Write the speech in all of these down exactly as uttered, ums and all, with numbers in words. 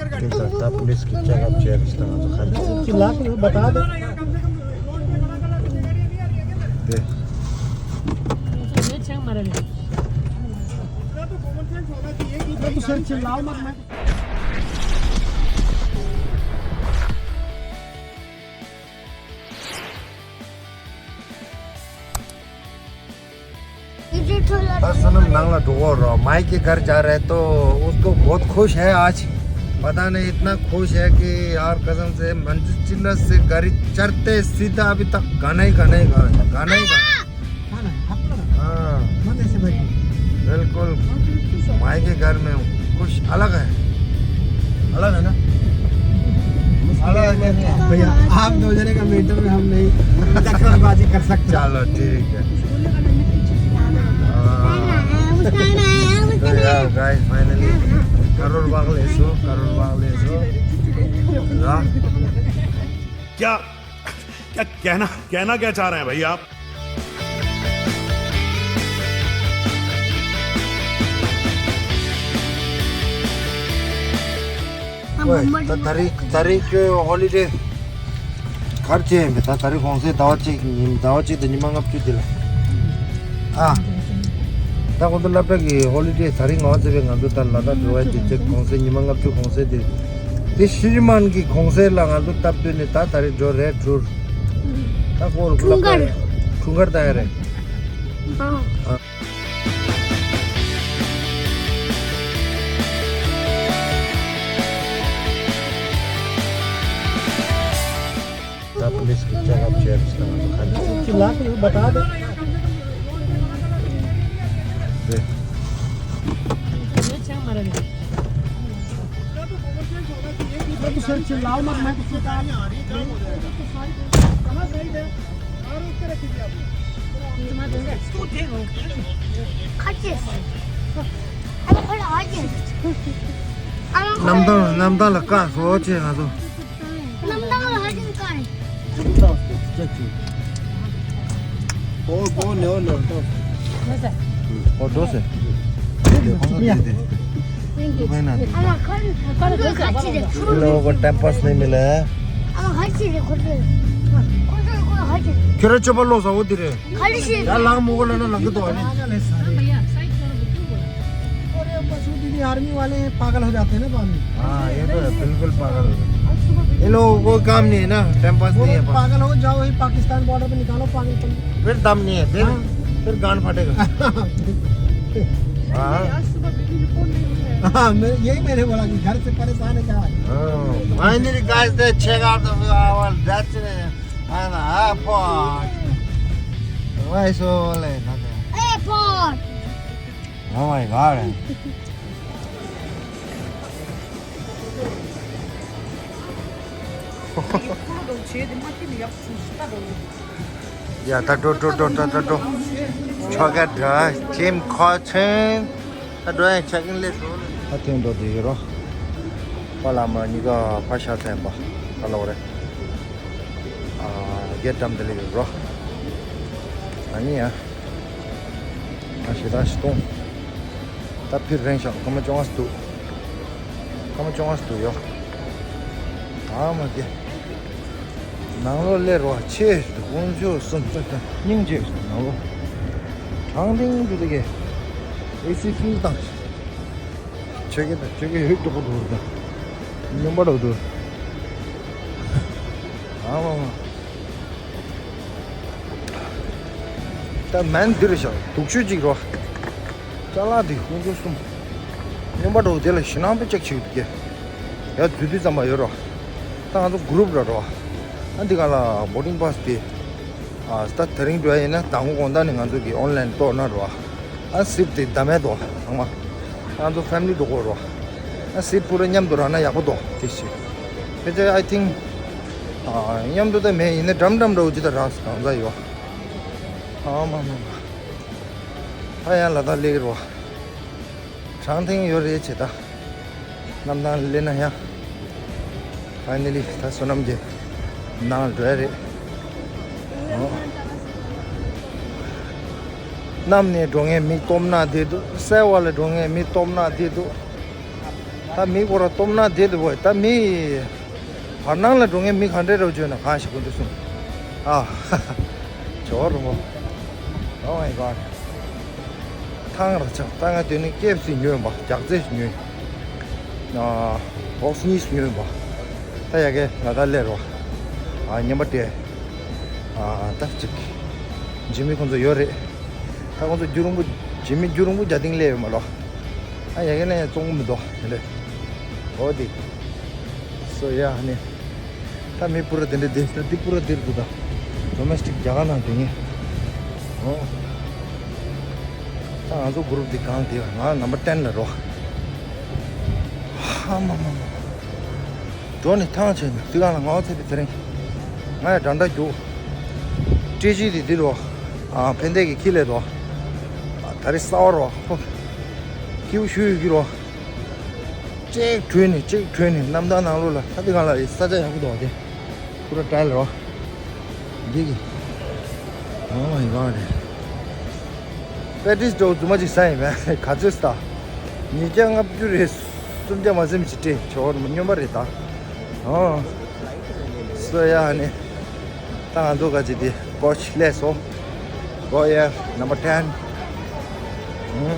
ད་ད་པུ་ལིས་ཀྱི་ཅེག་ཨབ་བྱས་རེད། ད་ང་ཚོ་ཁ་ཅིག་ཅིག་ལགས་ཀྱི་བ་ད་དེ། ད་བསོད་ནམས་ནང་ལ་འགྲོ་གོ་རོ། माई के घर जा रहे तो उसको बहुत खुश है आज। पता नहीं इतना खुश है कि यार कसम से मंदिर चिन्ह से गाड़ी चढ़ते सीधा अभी तक गाना ही गाना ही गाना, गाना ही गाना। हाँ। बिल्कुल। माई के घर में कुछ अलग है। अलग है ना? अलग है क्या? भैया, आप दो जने का मैटर में हम नहीं दखलबाजी कर सकते। चलो, ठीक है। हाँ। तो यार, गाइस, फाइनली करोल बाग लेसो, करोल बाग लेसो। हाँ। क्या, क्या कहना, कहना क्या चाह रहे हैं भाई आप? ད་ད་རིང་ད་རིང་ཁྱོད་ཧོ་ལི་ཌེ་གར་བྱས་ཡིན་པས། ད་ད་རིང་གུང་སེང་ཟླ་བ་གཅིག་ཉིན་ཟླ་བ་གཅིག་དང་ཉི་མ་ལྔ་བཅུ་དེ་ལ། ཨ། ད་ཁོང་ཚོ་སློབ་གྲྭ་གི་ཧོ་ལི་ཌེ་ད་རིང་ང་ཚོ་བས་ང་ཚོ་ད་ལ་དྭགས་འགྲོ་བའི་དུས་ཚོད་གུང་སེང་ཉི་མ་ལྔ་བཅུ་གུང་སེང་དེ། དེ་ཤི་རི་མན་གྱི་གུང་སེང་ལ་ང་ཚོ་སྟབས་བསྟུན་ནས་ད་ད་རེས་འགྲོ་རེད་འགྲུར། ད་ཁོ་འཁྲུངས་སྐར། འཁྲུངས་སྐར་ད་ཡ་རེད། ཨ། ཨ། ད་པུ་ལིས་ཀྱི་ཅེག་ཨབ་བྱས་རེད། ད་ང་ཚོ་ཁ་ཅིག་ཅིག་ལགས་ཀྱི་བ་ད་དེ། གནམ་ཐང་གནམ་ཐང་ལ་བཀག་སོ་ཆེ་ང་ཚོ། ཁྱོད་རང་སྤྱོད་པ་ལོག་ས་འོ་དེ་རེད། ཡ་ལག་མོ་གོ་ལ་ན་ལང་གི་འདུག་ཨ་ནི། अरे पशु दीदी, आर्मी वाले पागल हो जाते हैं ना पानी। हाँ, ये तो है, बिल्कुल पागल हो गए। ये लोगों को काम नहीं है ना, टाइम पास नहीं है। पागल हो जाओ, वही पाकिस्तान बॉर्डर पे निकालो पागलपन। फिर दम नहीं है, फिर हाँ। फिर गांड फटेगा। हाँ। आज सुबह बिजली रिपोर्ट नहीं हुई है। हाँ, मैं यही मैंने बोला कि घर से परेशान है क्या? हाँ, finally guys, they check out the hour that's it. हाँ ना, हाँ, पॉट। वाई सो ले ना। A pot. Oh my god. ཡ་ད་འགྲོ་འགྲོ་འགྲོ་འགྲོ་འགྲོ་འགྲོ། ཆོ་ག་འདྲ་ཁྱིམ་ཁོ་ཚོན། ད་འགྲོ་ཡ་ཆ་གིན་ལས་སོ། ད་ཐེངས་འགྲོ་དུ་ཡོད་རོ། པ་ལ་མ་གཉིས་ཀ་ཕ་ཤ་ཚན་པ་ད་ལོག་རེད། ཨ་རྒྱལ་འགྲམ་དེ་ལས་ཡོད་རོ། ཨ་ནི་ཡ། ཨ་ཞེ་ད་ཞེ་གཏོང་། ད་ཕིར་རེང་ཤག་སྐར་མ་བཅོ་ལྔ་འདུག་སྐར་མ་བཅོ་ལྔ་འདུག་ཡོ། ཨ་མ་གེ། ནང་ལོགས་སླེབས་རོགས་ཆེ་དགོང་ཞོགས་སུམ་རྟགས་དང་སྙིང་རྗེ་ནང་ལོགས། དྲང་བདེན་འདུག་དེ་གེ། ཨེ་སི་ཕུལ་བཏང་། ཆོས་རྒྱལ་དང་ཆོས་རྒྱལ་ཡོད་མགྱོགས་པོ་འགྲོ་རུ་དང་། སྙོམས་པ་འགྲོ་འདུག་ཨ་མ་མ། ད་མན་འདིར་བཞག་སྡུག་ཤོས་ཅིག་རོ། ཅ་ལག་འདི་ཁོང་ཚོ་གསུམ། སྨྱོན་པ་འགྲོ་དེ་ལ་ཞེད་སྣང་པོ་ཅིག་བྱེད་ཀྱི་འདུག་ཡ་འཛུལ་དུས་ཙམ་པ་ཡོད་རོ། ད་ང་ཚོ་གུ་རུབ་ར་རོ། ཨ་འདི་ག་ལ་བོར་ཌིང་པཱ་སི་དེ། ཨ་ད་དེ་རིང་འགྲོ་ཡ་ཡིན་ན་དང་པོ་དགོང་དག་ནས་ང་ཚོ་གི་ཨོན་ལན་གཏོར་ན་རོ། ཨ་སིཊ་དེ་བདམས་ཡ་འདུག་ཚང་མ། ང་ཚོ་ཕེ་མི་ལི་འགྲོ་དགོས་རོ། ཨ་སིཊ་པུ་ར་མཉམ་དུ་རག་ན་ཡག་པོ་འདུག་དེ་ཞིག་ཕལ་ཆེར་I think ཨ་མཉམ་དུ་ད་མེད་ཡིན་ན་འགྲམ་འགྲམ་འདྲ་བོ་ཅིག་ད་རག་གང་ཚ་ཡོད། ཨ་མ་མ་མ། ད་ཡང་ལ་དྭགས་སླེབས་ཀྱི་རེད་བ། དྲང་ཐེངས་ཡོད་རེད་བྱས་ད། གནམ་ཐང་སླེབས་ན་ཡང་། ཕའི་ནལ་ལི་ད་བསོད་ནམས་ཀྱི་ནང་ལ་འགྲོ་ཡ་རེད། ཨོ། གནམ་ནས་འགྲོ་མཁན་མི་སྟོབས་ན་བསྡད་འདུག་སེ་བ་ལ་འགྲོ་མཁན་མི་སྟོབས་ན་བསྡད་འདུག་ད་ ད་མི་ཁོ་ར་སྟོབས་ན་དེ་དུ་བོ་ད་མི་བར་སྣང་ལ་འགྲོ་མཁན་མི་ག་འདྲས་རོ་བརྗོད་ན་གང་ཞིག་ཀུན་ཏུ་གསུངས། ཨ། ཇོ་རུ་མོ། Oh my God། ཐང་ར་ཆག་ད་ང་དེ་ནི་ཀེབ་སི་ཉོས་པ་རྒྱག་རྫས་ཉོས། ཨ། བོག་སི་གཉིས་ཉོས་པ། ད་ཡ་གེ་ང་ད་ལེ་རོ། ཨ་ཉམས་པ་སྤྲད། ཨ་ད་ཅིག་འཇིགས་མེད་ཁོང་ཚོ་ཡོད་རེད། ད་ཁོང་ཚོ་རྒྱུ་རིང་པོ་འཇིགས་མེད་རྒྱུ་རིང་པོ་རྒྱ་ཏིང་ལེ་ཡོད་མ་ལོ། ཨ་ཡ་གེ་ལེ་བཙོང་གི་མི་འདུག་དེ་འདྲ། འོ་དེ། སོ་ཡ་ནི། ད་མི་པུ་ར་དེ་འདྲ་དེ་ད་འདི་པུ་ར་དེར་དུ་ད། ཌོ་མེ་སི་ཊིག་རྒྱ་གར་ནང་དེ་ངས། ཨོ། ད་ང་ཚོ་གུ་རུབ་འདི་གང་དེ་ང་ནམ་བར་ཊེན་ལ་རོ། ཧ་མ་མ་མ། འགྲོ་ནི་ཐང་ཆད་ནི་དེ་གང་ལ་ང་ཚེ་བི་དེ་རིང་། ང་ཡ་འདྲ་འདྲ་རྒྱུག་སྤྲེལ་ཆུ་དེ་འདི་རོ། ཨ་ཕན་བདེ་གི་ཁྱི་ལས་དོ། ད་རེས་ས་བ་རོ། ཧོ། ཁྱིའུ་ཞུ་ཡོད་ཀྱི་རོ། གཅིག་བྲོས་ནས་གཅིག་བྲོས་ནས་གནམ་ཐང་ནང་ལོགས་ལ་ད་འདི་གང་ལ་ཡི་ས་ཆ་ཡག་པོ་འདུག་དེ། ཁུ་ར་ཏྲལ་རོ། འདི་གི། ཨོ་མའི་གོ་ཌ། པེ་ཏྲིས་འགྲོ་རྫུན་མ་ཅིག་ཟ་ཡིན་པས་ག་ཚོད་ཟ། ཉིས་བརྒྱ་ལྔ་བཅུ་རེད། སུམ་བརྒྱ་མ་ཟིན་ཅིག་སྤྲད་ཆོག་སྨྱོན་པ་རེད་ད། ཨོ། སོ་ཡ་ནི། ད་ང་ཚོ་ག་ཅི་དེ་ཀོ་ཆི་སླེབས་སོང་། Go here, number ten. ཧུམ།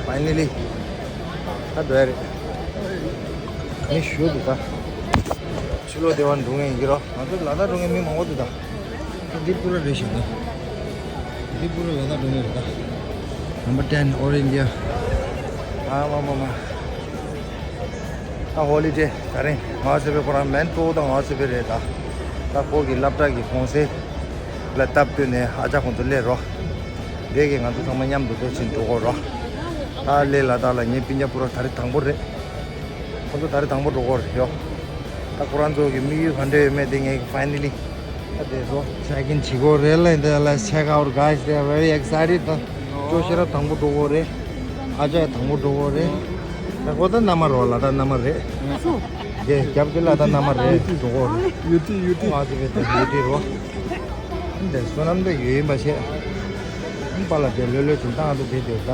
Finally. ད་འགྲོ་ཡ་རེད། མི་ཞུ་འདུག་ད། ཕྱི་ལོགས་སྡེ་བ་འགྲོ་མཁན་ཡིན་གྱི་རོ། ང་ཚོ་ལ་དྭགས་འགྲོ་མཁན་མི་མང་པོ་འདུག་ད། འདི་པུ་ར་རེད་ཤག་ད། འདི་པུ་ར་ལ་དྭགས་འགྲོ་མཁན་རེད་ད། Number ten, All India. ཨ་མ་མ་མ། ད་ཧོ་ལི་ཌེ་ད་རིང་ང་ཚོ་བའི་ཁོ་རང་མེན་གཙོ་བོ་ད་ང་ཚོ་བའི་རེད་ད། ད་ཁོ་གི་སློབ་གྲྭ་གི་གུང་སེང་ལ་སྟབས་བསྟུན་ནས་ཨ་ཅག་ཁོང་ཚོ་སླེབས་རོགས། འདས་ཀྱི་ང་ཚོ་ཚང་མ་མཉམ་དུ་འགྲོ་ཕྱིན་འགྲོ་དགོས་རོགས། ད་ལས་ལ་དྭགས་ལ་ངའི་སྤུན་ཀྱག་པུ་ར་ད་རེས་དང་པོ་རེད། ཁོང་ཚོ་ད་རེས་དང་པོ་འགྲོ་དགོས་རེད་ཡོ། ད་ཁོ་རང་ཚོ་གི་དམིགས་ཡུལ་ག་འདྲ་ཡོད་མེད་དེ་ངས་ཕའི་ནལ་ལི་ད་དེ་ཚོ་ཆེག་ཨིན་བྱེད་དགོས་རེད་ལ། འདི་let's check out guys, they are very excited. ད་ཅོ་ཤེས་རབ་དང་པོ་འགྲོ་དགོས་རེད། ཨ་ཅག་དང་པོ་འགྲོ་དགོས་རེད། ད་ཁོ་ད་མནའ་མ་རོ་ལ་ད་མནའ་མ་རེད། དེ་རྒྱབ་དེ་ལ་ད་མནའ་མ་རེད་འགྲོ་དགོས་རེད། ཡུ་ཏི་ཡུ་ཏི། ང་ཚོ་བའི་ད་ཡུ་ཏི་རོ། འདི་བསོད་ནམས་འདི་ཡོད་ཡིན་པ་བྱས། པཱ་ལགས་དེ་ལྷོད་ལྷོད་ཅིག་བཏང་འདུག་དེ་དེ་ད། ད་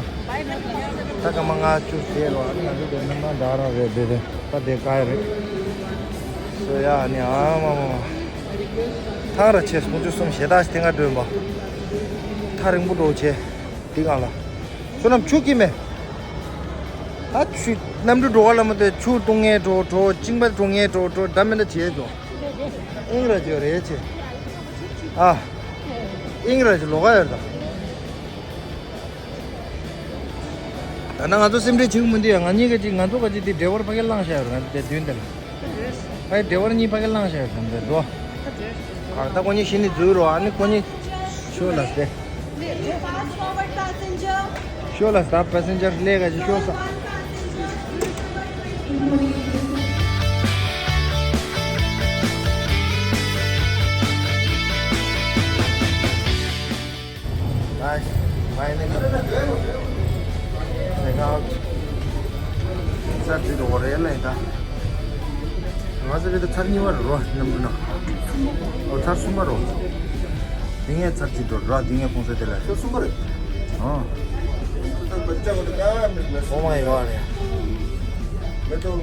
སྐར་མ་ལྔ་བཅུ་ཟེར་རོ། ཨ་ནི་ང་ཚོ་དེ་སྣུམ་མ་འདྲ་རང་རེད་དེ་དེ་ད་དེ་ག་ཡ་རེད། སོ་ཡ་ནི་ཨ་མ་མ་མ། ཐང་ར་ཆེ་སུམ་ཅུ་གསུམ་ཞེ་དྲག་ཐེངས་ང་སྒྲོན་པ། ཐག་རིང་པོ་འགྲོ་བྱས། འདི་གང་ལ། བསོད་ནམས་ཆུ་སྐྱིད་མེད། ད་ཆུ་གནམ་གྲུ་འགྲོ་བ་ལ་མ་ལྟོས་ཆུ་བཏུང་ངེས་འགྲོ་འགྲོ་གཅིན་པ་འགྲོ་ངེས་འགྲོ་འགྲོ་འདྲ་མི་འདྲ་བྱས་འགྲོ། ཨིང་ར་ཇོ་རེད་ཆེ། ཨ། ཨིང་ར་ཇོ་ལོག་ག་ཡོད་ད། ད་ནང་ང་ཚོ་སེམས་ཁྲལ་བྱེད་ཀྱི་མི་འདུག་ཡ། ང་གཉིས་ཀ་ཅིག་ང་ཚོ་ག་ཅིག་དེ་ཌ་རའི་ཝར་ཕ་གི་བླངས་བཞག་ཡོད་རེད། ང་ཚོ་དེ་མདུན་དེ་ལ་ཕ་གི་ཌ་རའི་ཝར་གཉིས་ཕ་གི་བླངས་བཞག་ཡོད་རེད་འདུག་ཨ་ད་ཁོ་གཉིས་གཞི་ནས་འཛུལ་རོགས། ཨ་ནི་ཁོ་གཉིས་ཤོ་ལ་སྟེ། Fast forward passenger. ཤོ་ལ་སྟེ་པེ་སེན་ཇར་ལས་ཀ་ཅིག་ཤོ་ས། Nice. Finally. Check out. ཚར་གཅིག་འགྲོ་གི་རེད་ལ་ད། ང་ཚོ་རེད་ད་ཚར་གཉིས་པ་རེད་རོ་གནམ་གྲུ་ནང་། ཨོ་ཚར་གསུམ་པ་རོ། འདི་ངས་ཚར་གཅིག་འགྲོ་ར་འདི་ངས་ཁོང་ཚོ་དེ་ལ། ཚར་གསུམ་པ་རེད། ཨོ། Oh my God. ད་གྲོད་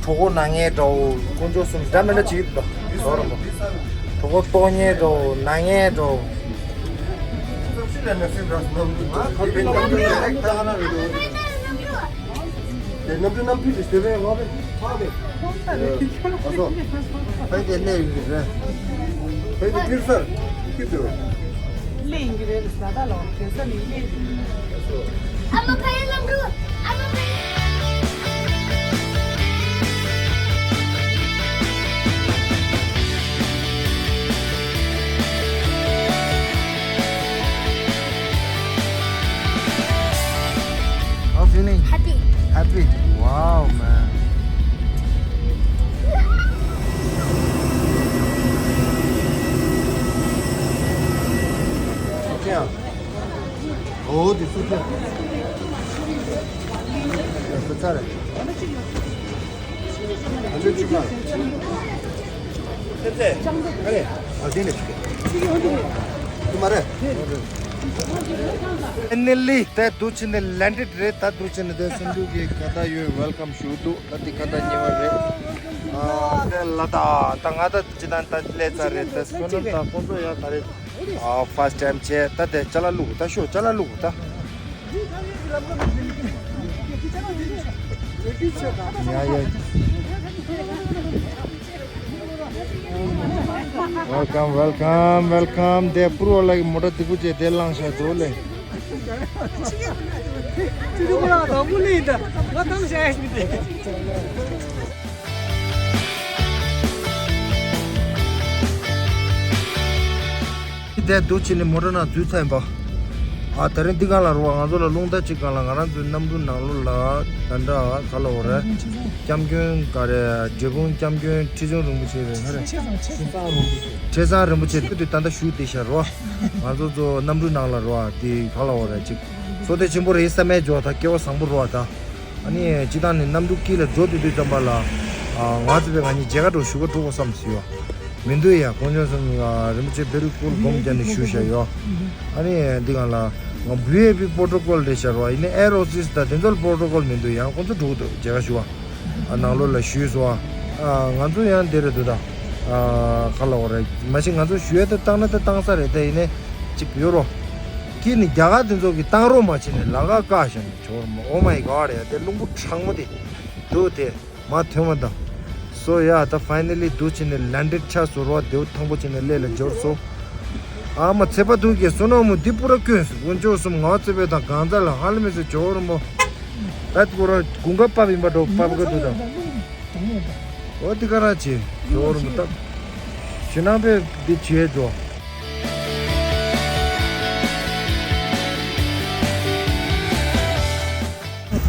ཁོག་ན་ངེས་འདྲ་བོ་དཀོན་མཆོག་གསུམ་འདྲ་མི་འདྲ་བྱེད་ཀྱི་འདུག་ཟོ་རོ་མོ། གྲོད་ཁོག་ལྟོགས་ཉེས་འདྲ་བོ་ན་ངེས་འདྲ་བོ། དེ་གནམ་གྲུ་གནམ་གྲུ་དེ་དེ་བས་ལོག་པས་ཕག་པས། ཨ་སོ། ཕ་གི་གནས་ཡིན་གྱི་རེད། ཕ་གི་ཕིར་སར་ཁྱི་དུ། གླེང་གི་རེད་ཟ་ད་ལོ་དེ་ས་ནི་གླེང་གི་རེད། ཨ་མ་ཕ་ཡི་ལམ་འགྲོ། ཨ་མ་ཕ་ཡི། How feeling? Happy. Happy? Wow, man. Okay. Oh, this is it. That's the ཁྱེད་ཚེ། ཨ་རེད། ཨ་དེ་ནས་ཆུ་ཁྱེར། ཆུ་ཁྱེར་འདུག་དེ་མ་རེད། ཕ་ནེ་ལི་ད་འདུག་བྱས་ནས་ལེན་ཌེཌ་རེད། ད་འདུག་བྱས་ནས་དེ་སུམ་ཅུ་གི་ཀ་ད་ཡོད་ཝེལ་ཀམ་ཞུ་འདུག་ད་དེ་ཀ་ད་གཉིས་པ་རེད། ཨ་དེ་ལ་ད་ད་ང་ད་ཅི་ད་ད་སླེབས་ཚར་རེད། ད་བསོད་ནམས་ད་ཁོང་ཚོ་ཡ་ག་རེད། ཨ་ཕར་སི་ཊི་ཊེམ་བྱས། ད་དེ་ཅ་ལག་བླུགས། ད་ཤོག་ཅ་ལག་བླུགས་ད། ཡ་ཡ། Welcome, welcome, welcome. དེ་པུར་བ་ལ་གི་མོ་ཊ་སྡུག་པོ་བྱས་དེ་བླངས་བཞག་འདུག་ལེ། ཅི་ཅི་ཁོ་རང་དང་པོ་ལེན་ད་ང་དང་བྱ་ཡ་ཞིག་དེ། དེ་འདུག་བྱས་ནས་མོ་ཊ་ནང་འཛུལ་ཚར་ཡིན་པ། ཨ་དེ་རིང་འདི་གང་ལ་རོ་བ། ང་ཚོ་ལ་རླུང་རྟ་གཅིག་གང་ལ། ང་རང་ཚོའི་གནམ་གྲུ་ནང་ལོགས་ལ་ད་ལྟ་ག་ལ་འོ་རེད། སྐྱབས་མགོན་ག་རེ། འབྲས་སྤུངས་སྐྱབས་མགོན་ཁྲི་བྱང་རིན་པོ་ཆེ་རེད། ཧ་རེད། ཁྲི་བྱང་རིན་པོ་ཆེ། ཁྲི་བྱང་རིན་པོ་ཆེ་དེ་ད་ལྟ་བཞུགས་བསྡད་ཤག་རོ། ང་ཚོ་ཚོ་གནམ་གྲུ་ནང་ལ་རོ་བ། དེ་ག་ལ་འོ་རེད། ཅིག་བསོད་བདེ་ཆེན་པོ་རེད། བསམ་ཡས་འཇོག་ད་སྐལ་བ་བཟང་པོ་རོ་བ་ད། ཨ་ནི་སྤྱི་བཏང་ནས་གནམ་གྲུ་དཀྱིལ་ལ་འགྲོ་དུས་དུས་ཙམ་པ་ལ། ཨ་ང་ཚོ་པའི་ང་གཉིས་མཇལ་ཁ་འགྲོ་ཞུ་ག་འགྲོ་དགོས་བསམ་སོང་ཡོད། མི་འདུག་ཡ། དཀོན་མཆོག་གསུམ་ང་རིན་པོ་ཆེ་བེ་རི་ཀུལ་སྒོམ་རྒྱབ་ནས་བཞུགས་བཞག་ཡོད། ཨ་ནི་འདི་གང་ལ་ང་བི་ཨའི་པི་པོ་ཊོ་ཀོལ་རེད་ཤག་རོ། ཡིན་ནའི་ཨེར་ཨོ་སི་སི་དང་དེ་ཚོར་པོ་ཊོ་ཀོལ་མི་འདུག་ཡང་ཁོང་ཚོ་འགྲོ་གི་འདུག་མཇལ་ཁ་ཞུ་བ། ཨ་ནང་ལོགས་ལ་ཞུས་སོང་ཨ། ང་ཚོ་ཡང་འདི་རེད་འདུག་ད། ཨ་ག་ལ་འོ་རེད། མ་གཞི་ང་ཚོ་ཞུ་ཡ་ད་བཏང་ན་ད་བཏང་ས་རེད། ད་ཡིན་ནའི་ཅིག་ཡོད་རོ། ཁྱེད་ནི་རྒྱ་གར་དེ་ཚོ་གི་བཏང་རོགས་མ་བྱས་ནས་ལམ་ཁ་བཀག་བཞག་ནས་ཆོག་རོ། Oh my God ཡ། དེ་རླུང་བུ་གྲང་མོ་དེ་འདུག་དེ། མ་ཐོན་པ་དང་། སོ་ཡ། ད་ཕའི་ནལ་ལི་འདུག་བྱས་ནས་ལེན་ཌེཌ་ཆགས་སོང་རོ། དེའུ་ཐང་པོ་བྱས་ནས་སླེ་ལ་འབྱོར་སོང་། ཨ་མ་ཚེ་པ་དུག་གི་བསོད་ནམས་མོ་འདི་པུ་ར་བཀོན་སོང་། དཀོན་མཆོག་གསུམ་ངའོ་ཚེ་པའི་དང་གང་ཚ་ལ་ཧ་ལ་མི་སོ་ཇོ་རོ་མོ། ད་པུ་ར་དགུན་ཁ་པབ་ཡིན་པ་འགྲོ། པབ་ག་དུ་དང་། འོ་འདི་ག་རང་བྱེད་ཇོ་རོ་མོ་ད། ཞེ་ནང་པས་འདི་བྱེད་འགྲོ།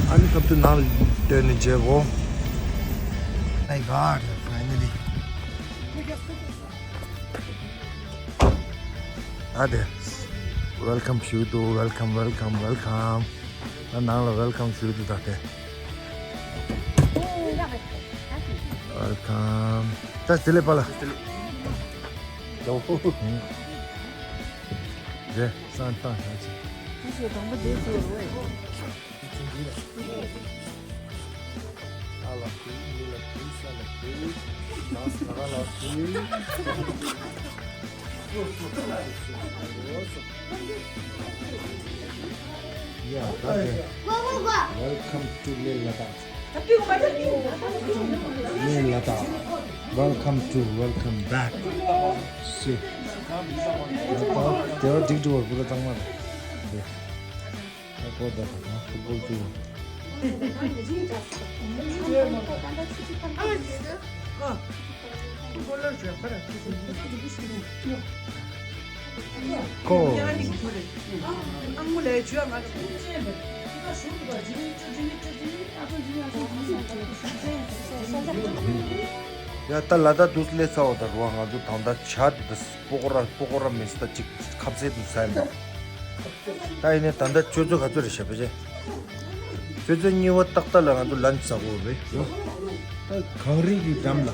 ཨ་ནི་སྐབས་དུ་ནང་ལ་སྟོན་ནས་བྱེད་གོ། My God, finally. ཨ་དེ། Welcome ཞུ་དུ། Welcome, welcome, welcome. ཨ་ནང་ལ་welcome ཞུ་དུ་ད་དེ། Welcome. ད་དེ་ལས་པ་ལ། ད་འོ། དེ་སང་ཏང་ཤ་ཆེ། དེ་ཚོ་དང་པོ་དེ་ཚོ་རེད། ཨ་ལ་ཁུལ། མི་ལ་ཁུལ། ས་ལ་ཁུལ། ནང་ས་ལ་ཁུལ། Yeah, okay. Welcome to Leh Ladakh. Leh Ladakh. Welcome to, welcome back. See. དེ་བ་འགྲིག་འགྲིག་པར་པུ་ར་གཙང་མ་རེད། ཨ་ཁོ་ད་ད་ཧྥུ་ཊི་བོལ་ཅིག་ཁོ། ཡ་ད་ལ་ད་དུས་སླེབས་ཚར་བ་ད་རུ་བ། ང་ཚོ་ད་ད་ཇ་དེ་ད་པོ་ཀོ་ར་པོ་ཀོ་ར་མེད་ས་ད་ཅིག་ཁ་ཟས་དུ་ཟ་ཡིན་པ། ད་ཡིན་ནའི་ད་ལྟ་ཆུ་ཚོད་ག་ཚོད་རེད་ཤག་ཕལ་ཆེར། ཆུ་ཚོད་གཉིས་པ་ཏག་ཏག་ལ་ང་ཚོ་ལན་ཆི་ཟ་དགོས་རེད། ད་གངས་རི་གི་འགྲམ་ལ།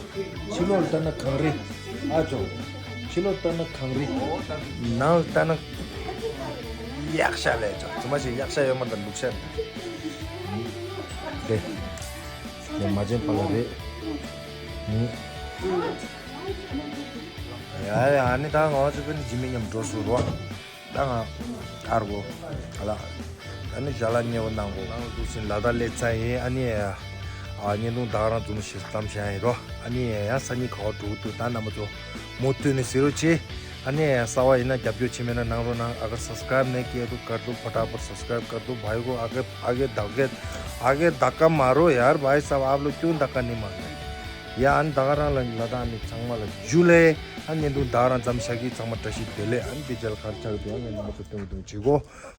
ཕྱི་ལོགས་ལ་ལྟ་ན་གངས་རི། ཨ་ཅོ། ཕྱི་ལོགས་ལྟ་ན་གངས་རི། ནང་ལ་ལྟ་ན་གཡག་ཤ་ལས་ཅོ། ཚང་མ་ཞིག་གཡག་ཤ་ཡོད་མ་ད་ལུག་ཤ་རེད། དེ། དེ་མ་བྱན་པ་ལ་རེད། ཡ་ཡ། ཨ་ནི་ད་ང་ཚོ་པན་ཇི་མི་མཉམ་འགྲོ་སུ་རོ། ད་ང་ཨར་གོ་ཨ་ལ། ཨ་ནི་ཞྭ་ལ་ཉེ་བོ་གནང་གོ། ནང་འདུག་སེ་ལ་དྭགས་སླེབས་ཚར་ཡིན། ཨ་ནི་ཨ་བརྙན་ཐུང་ད་ག་རང་འཛོམས་ཤིག་ཙམ་བྱ་ཡིན་རོ། ཨ་ནི་ཡང་སང་ཉིན་ག་བ་འགྲོ་གི་འདུག་ད་རྣམ་པ་ཚོ་མུ་མཐུད་ནས་གཟིགས་རོགས་བྱེད། ཨ་ནི་གསར་པ་ཡིན་ན་རྒྱབ་སྐྱོར་བྱེད་མེད་ན་གནང་རོགས་གནང་། अगर सब्सक्राइब नहीं किया तो कर दो, फटाफट सब्सक्राइब कर दो भाई को। आगे आगे दक्का आगे धक्का मारो यार भाई साहब, आप लोग क्यों धक्का नहीं मार रहे? ཡ་ཨ་ནི་ད་ག་རང་ལ་ལ་དྭགས་ནས་ཚང་མ་ལ་ཇུ་ལེ། ཨ་ནི་འདུག་ད་ག་རང་ཙམ་ཤག་གི་ཚང་མ་བཀྲ་ཤིས་བདེ་ལེགས། ཨ་ནི་དེ་རྗེས་ལ་ག་རེ་ཆགས་འདུག་ཨ་ནི་རྣམ་པ་ཚོ་སྟོན་གི་འདུག་བྱེད་གོ།